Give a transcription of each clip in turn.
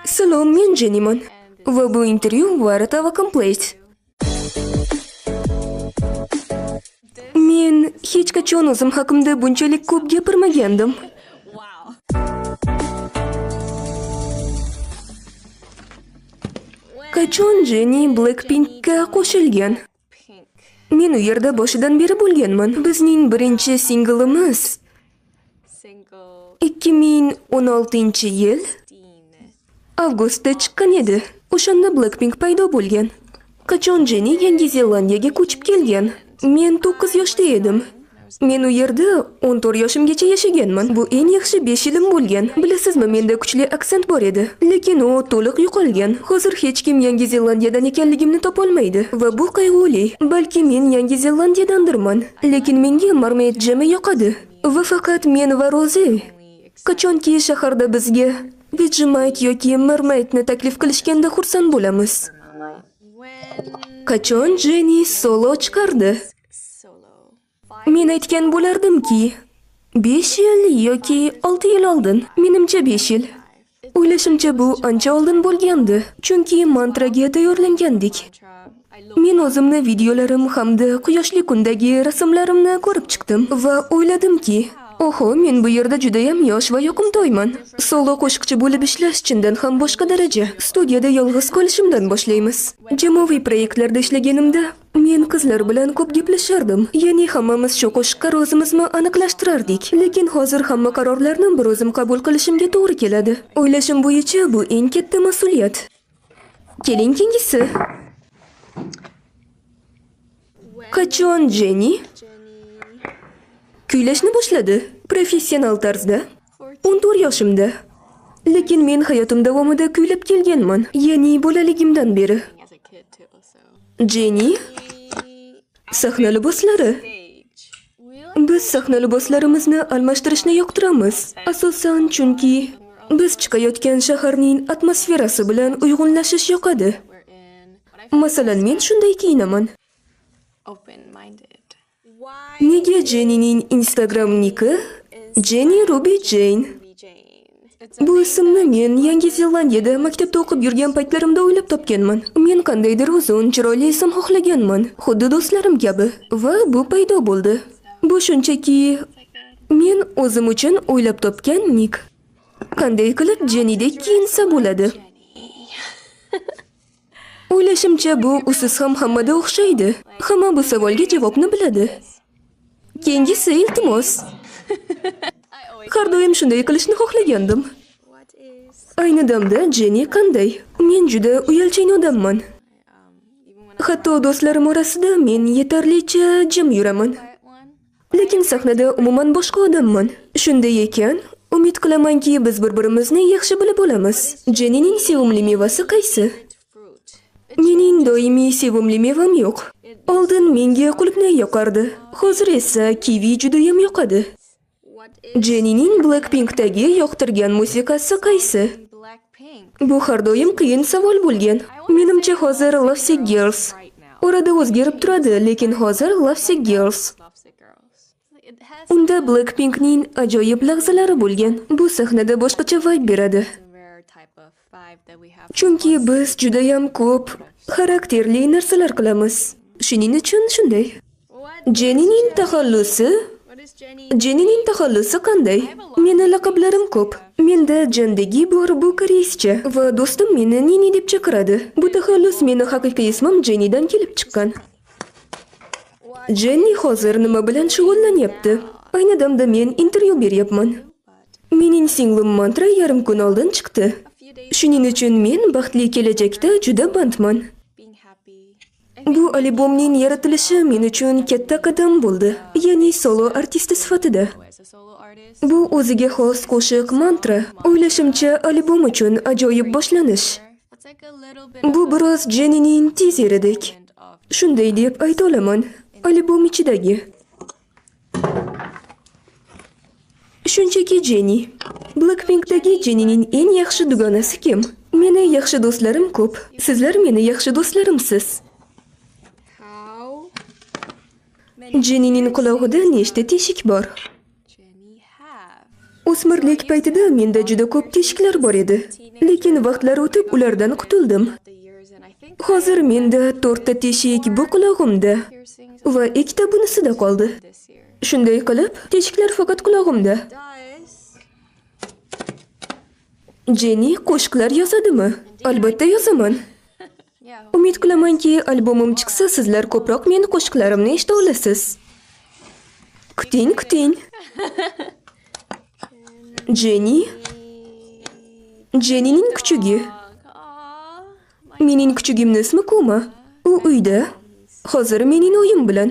Salom, men Jenniman. Va bu intervyu Waratava Complete. Men hech qachon o'zim haqimda bunchalik ko'p gapirmagandim. Qachon Jenni Blackpinkka qo'shilgan? Men u yerda boshidan beri bo'lganman. Bizning birinchi singlimiz 2016-yil avgustda chiqqan edi. O'shanda Blackpink paydo bo'lgan. Qachon Jenni Yangi Zelandiyaga ko'chib kelgan? Men 9 yoshda edim. Men u yerda 14 yoshimgacha yashaganman. Bu eng yaxshi 5 yilim bo'lgan. Bilasizmi, menda kuchli aksent bor edi, lekin u to'liq yo'qolgan. Hozir hech kim Yangi Zelandiyadan ekanligimni topolmaydi va bu qayg'uli. Balki men Yangi Zelandiyadandirman, lekin menga Marmite jemi yoqadi. Va faqat men va Roze. Qachonki shaharda bizga Vegemite yoki Marmite'ni taklif qilishganda xursand bo'lamiz. Qachon Jenni solo chiqardi? Men aytgan bo'lardimki, 5 yil yoki 6 yil oldin. Menimcha 5 yil. O'ylashimcha bu ancha oldin bo'lgandi, chunki mantraga tayyorlangandik. Men o'zimni videolarim hamda quyoshli kundagi rasmlarimni ko'rib chiqdim va o'yladimki, oho, men bu yerda judayam yosh va yoqimtoyman. Solo qo'shiqchi bo'lib ishlash chindan ham boshqa daraja. Studiyada yolg'iz qolishimdan boshlaymiz. Jamoaviy proyektlarda ishlaganimda men qizlar bilan ko'p gaplashardim. Ya'ni hammamiz shu qo'shiqqa rozimizni aniqlashtirardik. Lekin hozir hamma qarorlarni bir o'zim qabul qilishimga to'g'ri keladi. O'ylashim bo'yicha bu eng katta mas'uliyat. Keling keyingisi. Qachon Jenni kuylashni boshladi? Professional tarzda 14 yoshimda. Lekin men hayotim davomida kuylab kelganman, ya'ni bolaligimdan beri. Jenni sahna liboslari. Biz sahna liboslarimizni almashtirishni yoqtiramiz. Asosan chunki biz chiqayotgan shaharning atmosferasi bilan uyg'unlashish yoqadi. Masalan, men shunday kiyinaman. Nega Jennining Instagram niki Jenni Ruby Jane? Bu ismni men Yangi Zelandiyada maktabda o'qib yurgan paytlarimda o'ylab topganman. Men qandaydir uzun, chiroyli ism xohlaganman, xuddi do'stlarim kabi, va bu paydo bo'ldi. Bu shunchaki men o'zim uchun o'ylab topgan nik. Qanday qilib Jennidek kiyinsa bo'ladi? O'ylashimcha, bu usiz ham hammada o'xshaydi. Hamma bu savolga javobni biladi. Keyingisi, iltimos. Har doim shunday qilishni xohlagandim. Ayni damda Jenni qanday? Men juda uyalchan odamman. Hatto do'stlarim orasida men yetarlicha jim yuraman. Lekin sahnada umuman boshqa odamman. Shunday ekan, umid qilamanki, biz bir-birimizni yaxshi bilib olamiz. Jennining sevimli mevasi qaysi? Mening doimiy sevimli mevam yo'q. Oldin menga qulupnay yoqardi. Hozir esa kivi judayam yoqadi. Jennining Blackpinkdagi yoqtirgan musiqasi qaysi? Bu har doim qiyin savol bo'lgan. Menimcha hozir Lovesick Girls. Orada o'zgarib turadi, lekin hozir Lovesick Girls. Unda Blackpinkning ajoyib lahzalari bo'lgan. Bu sahnada boshqacha vibe beradi. Chunki biz judayam ko'p xarakterli narsalar qilamiz. Shuning uchun shunday. Jennining taxallusi? Jennining taxallusi qanday? Meni laqablarim ko'p. Menda Jandegi bor, bu koreyscha va do'stim meni Nini deb chaqiradi. Bu taxallus meni haqiqiy ismim Jennidan kelib chiqqan. Jenni hozir nima bilan shug'ullanyapti? Ayni damda men intervyu beryapman. Mening singlim Mantra yarim kun oldin chiqdi. Shuning uchun men baxtli kelajakda juda bandman. Bu albomning yaratilishi men uchun katta qadam bo'ldi, ya'ni solo artisti sifatida. Bu o'ziga xos qo'shiq Mantra. O'ylashimcha, albom uchun ajoyib boshlanish. Bu biroz Jennining tizeridek. Shunday deb ayta olaman, albom ichidagi. Shunchaki Jenni. Blackpinkdagi Jennining eng yaxshi dugonasi kim? Meni yaxshi do'stlarim ko'p. Sizlar meni yaxshi do'stlarimsiz. Jennining qulog'ida nechta teshik bor? O'smirlik paytida menda juda ko'p teshiklar bor edi, lekin vaqtlar o'tib ulardan qutuldim. Hozir menda 4 ta teshik bu qulog'imda va 2 ta bunisida qoldi. Shunday qilib, teshiklar faqat qulog'imda. Jenni qo'shiqlar yozadimi? Albatta yozaman. Umid qilamanki, albomim chiqsa, sizlar ko'proq meni qo'shiqlarimni eshita olasiz. Kuting, kuting. Jenni. Jennining kuchugi. Mening kuchugimning ismi Kuma. U uyda. Hozir mening oyim bilan.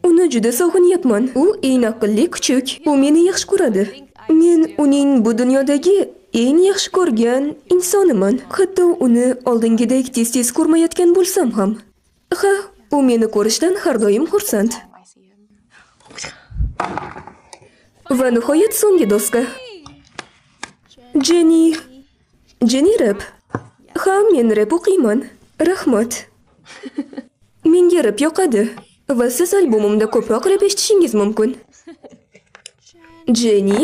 Uni juda sog'inyapman. U eng aqlli kuchuk. U meni yaxshi ko'radi. Men uning bu dunyodagi eng yaxshi ko'rgan insoniman. Hatto uni oldingidek tez-tez ko'rmayotgan bo'lsam ham. Ha, u meni ko'rishdan har doim xursand. Va nihoyat so'nggi doska. Jenni. Jenni rap. Ha, men rap o'qiyman. Rahmat. Menga rap yoqadi. Va siz albomimda ko'proq rap eshitishingiz mumkin. Jenni.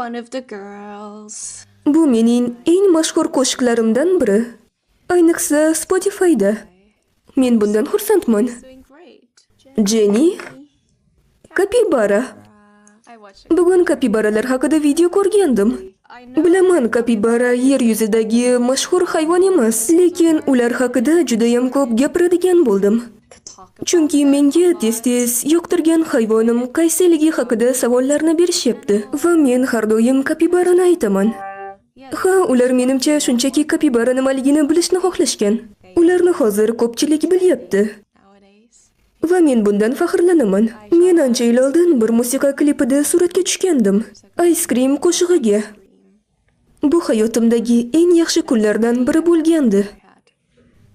One of the girls. Bu mening eng mashhur qo'shiqlarimdan biri. Ayniqsa Spotify'da. Men bundan xursandman. Jenni. Kapibara. Bugun kapibaralar haqida video ko'rgandim. Bilaman, kapibara yer yuzidagi mashhur hayvon emas, lekin ular haqida juda ham ko'p gapiradigan bo'ldim. Chunki menga tez-tez yoqtirgan hayvonim qaysiligi haqida savollarni berishyapti va men har doim kapibarani aytaman. Ha, ular menimcha shunchaki kapibara nimaligini bilishni xohlashgan. Ularni hozir ko'pchilik bilyapti. Va men bundan faxrlanaman. Men ancha yil oldin bir musiqa klipida suratga tushgandim. Ice Cream qo'shig'iga. Bu hayotimdagi eng yaxshi kunlardan biri bo'lgandi.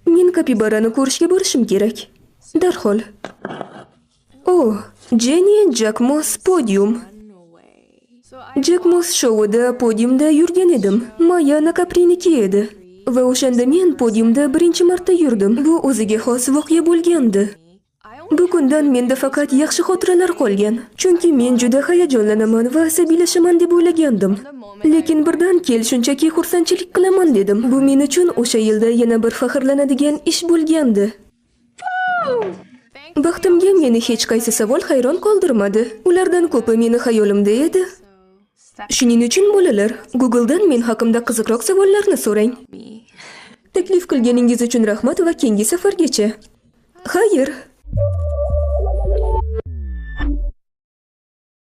Men kapibarani ko'rishga borishim kerak. Darhol. O, Jenni Jacquemus podium. Jacquemus shouida podiumda yurgan edim. Maya Nakapriniki edi. Va o'shanda men podiumda birinchi marta yurdim. Bu o'ziga xos voqea bo'lgandi. Bu kundan menda faqat yaxshi xotiralar qolgan. Chunki men juda hayajonlanaman va asabiylashaman deb o'ylagandim. Lekin birdan kel shunchaki xursandchilik qilaman dedim. Bu men uchun o'sha yilda yana bir faxrlanadigan ish bo'lgandi. Baxtimga meni hech qaysi savol hayron qoldirmadi. Ulardan ko'pi meni xayolimda edi. Shuning uchun bolalar, Google'dan men haqimda qiziqroq savollarni so'rang. Taklif qilganingiz uchun rahmat va keyingi safargacha. Xayr.